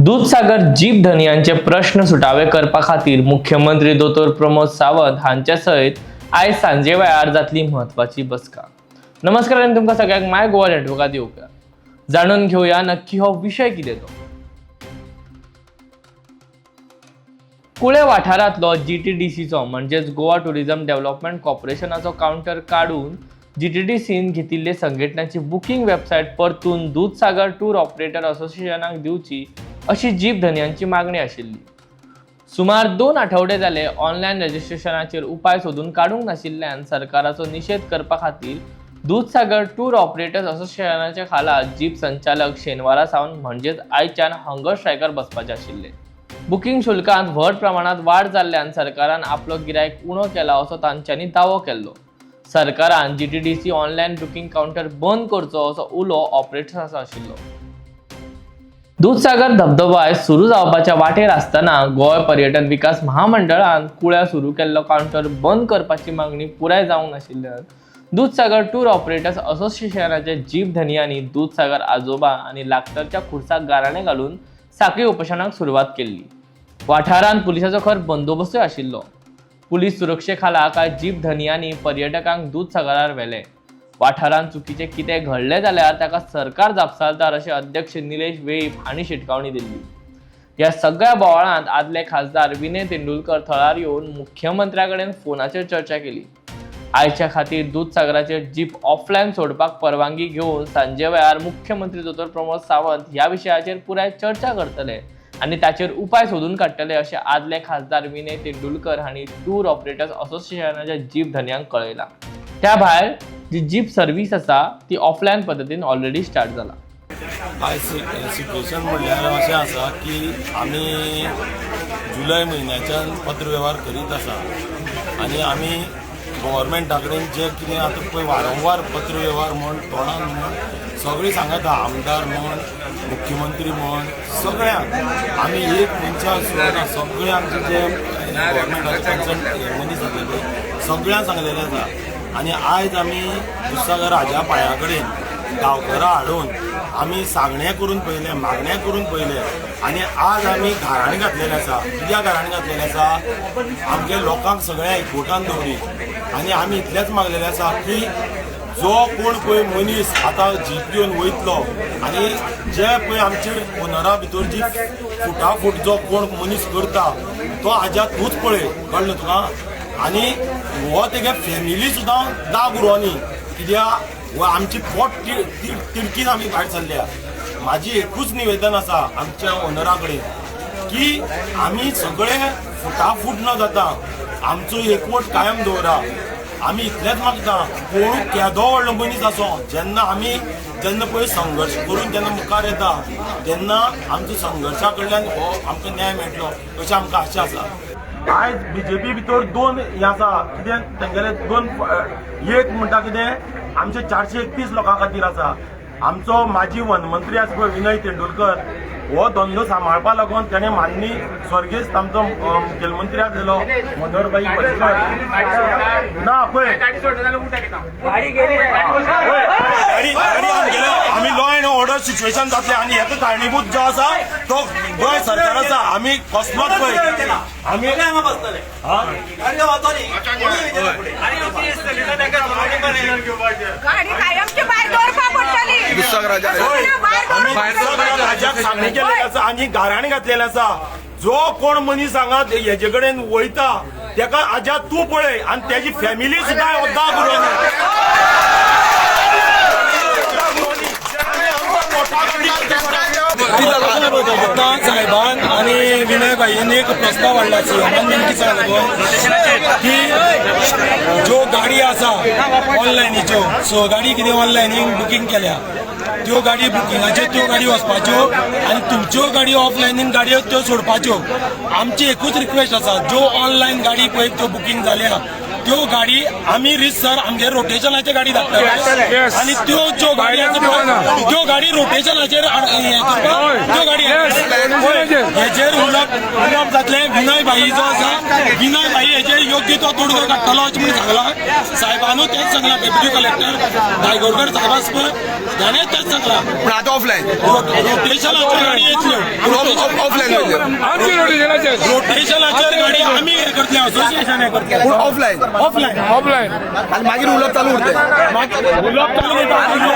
Dudhsagar jeep धनयांचे प्रश्न सुटावे करपा खातीर मुख्यमंत्री दोतोर प्रमोद सावंत हांचे सयत आयज सांजे वेळार जातली म्हत्वाची बसका. नमस्कार आनी तुमकां सगळ्यांक माय गोवा नेटवर्कात येवया. जाणून घेवया नक्की हो विशय कितें तो. कुळे वाठारांतलो जीटीडीसीचो म्हणजेच गोवा टुरिझम डेव्हलपमेंट कॉर्पोरेशनाचो कावंटर काडून जीटीडीसीन घेतिल्ले संघटनाची बुकींग वेबसायट परतून दुदसागर टूर ऑपरेटर असोसिएशनाक दिवची अशी जीप धनयांची मागणी आशिल्ली. सुमार 2 आठवडे जाले ऑनलायन रजिस्ट्रेशनाचेर उपाय सोदून काडूंक नाशिल्ल्यान सरकाराचो निशेध करपा खातीर दुदसागर टूर ऑपरेटर्स असोसिएशनाच्या खाला जीप संचालक शेनवारा सावन म्हणजेच आयच्यान हंगर स्ट्रायकार बसपाचे आशिल्ले. बुकींग शुल्कांत व्हड प्रमाणात वाड जाल्ल्यान सरकारान आपलो गिरायक उणो केला असो तांच्यांनी दावो केल्लो. सरकारान जीटीडीसी ऑनलायन बुकींग कावंटर बंद करचो असो उलो ऑपरेटर्साचो आशिल्लो. दुदसागर धबधबो आयज सुरू जावपाच्या वाटेर आसतना गोंय पर्यटन विकास महामंडळान कुळ्या सुरू केल्लो कावंटर बंद करपाची मागणी पुराय जावंक नाशिल्ल्यान दुदसागर टूर ऑपरेटर्स असोसिएशनाचे जीप धनयांनी दुदसागर आजोबा आनी लागसरच्या खुर्साक गाराणें घालून साखळी उपोशणाक सुरवात केल्ली. वाठारांत पुलिसाचो खर बंदोबस्तूय आशिल्लो. पुलीस सुरक्षे खाला कांय जीप धनयांनी पर्यटकांक दुदसागरार व्हेले. वाठारांत चुकीचें कितें घडलें जाल्यार ताका सरकार जापसालदार अशें अध्यक्ष निलेश वेळीप हांणी शिटकावणी दिल्ली. ह्या सगळ्या बोवाळांत आदले खासदार विनय तेंडुलकर थळार येवन मुख्यमंत्र्या कडेन फोनाचेर चर्चा केली. आयच्या खातीर दुदसागराचेर जीप ऑफलायन सोडपाक परवानगी घेवन सांजे वेळार मुख्यमंत्री दोतोर प्रमोद सावंत ह्या विशयाचेर पुराय चर्चा करतले आनी ताचेर उपाय सोदून काडटले अशें आदले खासदार विनय तेंडुलकर हांणी टूर ऑपरेटर्स असोसिएशनाच्या जीप धनयांक कळयलां. त्या भायर जी जीप सर्वीस आसा ती ऑफलायन पद्दतीन ऑलरेडी स्टार्ट जाला. आयज सिट्युएशन म्हणल्यार अशें आसा की आमी जुलय म्हयन्याच्यान पत्रवेव्हार करीत आसा आनी आमी गव्हर्मेंटा कडेन जे कितें आतां पळय वारंवार पत्रवेव्हार म्हण तोंडान म्हण सगळीं सांगता, आमदार म्हण, मुख्यमंत्री म्हण, सगळ्यांक आमी एक मनशाक सोडना. सगळे आमचे जे गव्हर्मेंटाचे कन्सर्न मनीस आसले पळय सगळ्यांक सांगलेलें आसा. आनी आयज आमी दुदसागर राजा पांया कडेन गांवकरां हाडून आमी सांगणें करून पळयलें, मागणें करून पळयलें आनी आज आमी गाराणें घातलेलें आसा. कित्याक गाराणें घातलेलें आसा? आमगे लोकांक सगळ्या एकवटान दवरी आनी आमी इतलेंच मागलेलें आसा की जो कोण पळय मनीस आतां जीप घेवन वयतलो आनी जे पळय आमचे ओनरा भितर जी फुटाफूट जो कोण मनीस करता तो आज्या तूंच पळय, कळ्ळें तुका? आनी हो तेगे फॅमिली सुद्दां दाग उरोनी कित्याक हो आमची पोट तिडकीन आमी भायर सरल्या. म्हाजी एकूच निवेदन आसा आमच्या ओनरा कडेन की आमी सगळे फुटाफूट न जाता आमचो एकवट कायम दवरा. आमी इतलेंच मागता, कोण केदो व्हडलो मनीस आसो, जेन्ना आमी जेन्ना पळय संघर्श करून जेन्ना मुखार येता तेन्ना आमचो संघर्शा कडल्यान हो आमकां न्याय मेळटलो अशें आमकां आशा आसा. आयज बीजेपी भितर दोन हें आसा, कितें तेंगेले दोन, एक म्हणटा कितें आमचे 431 लोकां खातीर आसा. आमचो माजी वनमंत्री आसा पळय विनय तेंडुलकर, हो धंदो सांबाळपा लागून तेणें माननीय स्वर्गेस्त आमचो मुखेलमंत्री आसलेलो मनोहरभाई पर्रीकर ना पळय आमी लॉ एंड ऑर्डर सिच्युएशन जातलें आनी हेका कारणीभूत जो आसा तो गोंय सरकार आसा. आमी कसलोच पळय आमी राजाक सांगणी केल्लें आसा आनी गाराणें घातलेलें आसा. जो कोण मनीस हांगा हेजे कडेन वयता तेका आज्या तूं पळय आनी तेजी फॅमिली सुद्दां दाग उरोनी. आतां साहेबान आनी विनय भाईन एक प्रस्ताव हाडला, सीएमान नेमकी सांगलें की ज्यो गाडी आसा ऑनलायनीच्यो 6 गाडी कितें ऑनलायनीन बुकींग केल्या त्यो गाडी बुकिंगाच्यो त्यो गाडी वचपाच्यो आनी तुमच्यो गाडी ऑफलायनीन गाडयो त्यो सोडपाच्यो. आमची एकूच रिक्वेस्ट आसा, ज्यो ऑनलायन गाडी पळय त्यो बुकींग जाल्या त्यो गाडी आमी रितसर आमगे रोटेशनाचे गाडी धाडटले आनी त्यो ज्यो गाडी आसा पळय त्यो गाडी रोटेशनाचेर हें करपाक त्यो गाडी हेजेर उलोवप जातलें. विनय भाई जो आसा, विनय भाई हेजेर योग्य तो तोडगो काडटलो अशें म्हणून सांगलां. साहेबानूय तेंच सांगलां, डेप्युटी कलेक्टर दायगोडकर साहेब आसा पळय ताणें तेंच सांगलां. पूण आतां ऑफलायन रोटेशनाच्यो गाडी येतल्यो. आमची रोटेशनाचेर. रोटेशनाचेर गाडी आमी हें करतले, असोसिएशन हें करतले. पूण ऑफलायन. ऑफलायन. ऑफलायन. आणि मागीर उलोवप चालू उरतलें. उलोवप चालू करता.